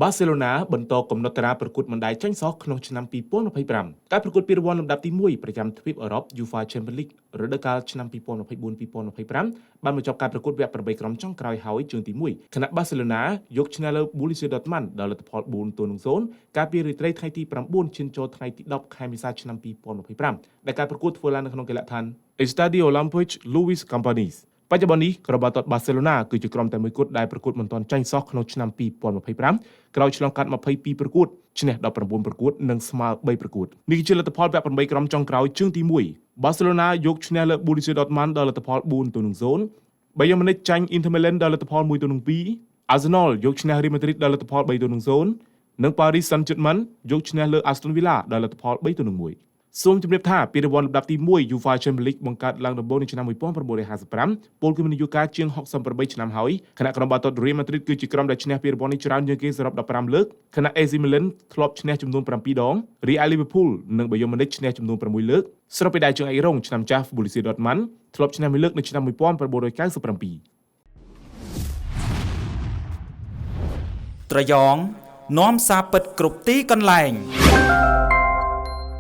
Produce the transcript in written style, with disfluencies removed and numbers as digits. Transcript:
បាសេឡូណាបន្តកំណត់តារាប្រកួតមិនដែលចាញ់សោះក្នុងឆ្នាំ2025ការប្រកួតពានរង្វាន់លំដាប់ទី1ប្រចាំទ្វីបអឺរ៉ុប UEFA Champions League រដូវកាលឆ្នាំ2024-2025បានបញ្ចប់ការប្រកួតវគ្គ8ក្រុមចុងក្រោយហើយជើងទី1ខណៈបាសេឡូណាយកឈ្នះលើ Borussia Dortmund ដល់លទ្ធផល4-0កាលពីរាត្រីថ្ងៃទី9ឈានចូលថ្ងៃទី10ខែមេសាឆ្នាំ2025ដែលការប្រកួតធ្វើឡើងនៅក្នុងកីឡដ្ឋាន Estadio Olímpic Lluís Companys បច្ចុប្បន្ននេះក្រុមបាល់ទាត់បាសេឡូណាគឺជាក្រុមតែមួយគត់ដែលប្រកួតមិនទាន់ចាញ់សោះក្នុងឆ្នាំ2025ក្រោយឆ្លងកាត់22ប្រកួតឈ្នះ19ប្រកួតនិងស្មើ3ប្រកួតនេះគឺជាលទ្ធផលវគ្គ8ក្រុមចុងក្រោយជើងទី1បាសេឡូណាយកឈ្នះលើ Borussia Dortmund ដល់លទ្ធផល4-0 Bayern Munich ចាញ់ Inter Milan ដល់លទ្ធផល1-2 Arsenal យកឈ្នះ Real Madrid ដល់លទ្ធផល3-0និង Paris Saint-Germain យកឈ្នះលើ Aston Villa ដល់លទ្ធផល3-1សូមជម្រាបថាពានរង្វាន់លំដាប់ទី1 UEFA Champions League បង្កើតឡើងដំបូងនៅឆ្នាំ1955ពលគឺមានអាយុកាលជាង68ឆ្នាំហើយខណៈក្រុមបាល់ទាត់ Real Madrid គឺជាក្រុមដែលឈ្នះពានរង្វាន់នេះច្រើនជាងគេសរុប15លើកខណៈ AC Milan ធ្លាប់ឈ្នះចំនួន7ដង Real Liverpool និង Bayern Munich ឈ្នះចំនួន6លើកស្របពេលដែលជើងឯករងឆ្នាំចាស់ Borussia Dortmund ធ្លាប់ឈ្នះមួយលើកនៅឆ្នាំ1997 ត្រយងនាំសារពិតគ្រប់ទីកន្លែង។